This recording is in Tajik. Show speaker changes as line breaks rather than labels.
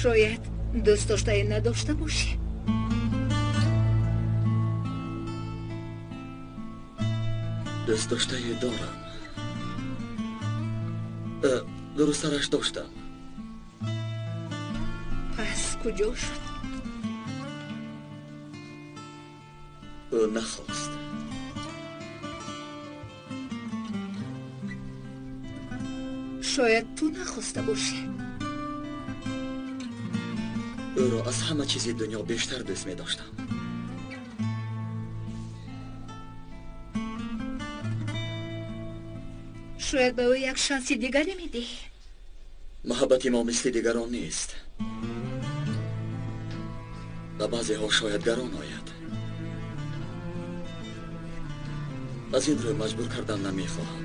Шояд дӯстдоштае надошта бошӣ.
Дӯстдоштае дорам. Дурусттараш доштам.
Пас куҷо шуд?
Ӯ нахост.
Шояд ту нахоста бошӣ.
Ӯро аз ҳама чизи дунё бештар дӯст медоштам.
Шояд ба ӯ як шанси дигаре медиҳӣ.
Муҳаббати мо мисли дигарон нест. Ба баъзеҳо шояд гарон ояд. Аз ин рӯ маҷбур кардан намехоҳам.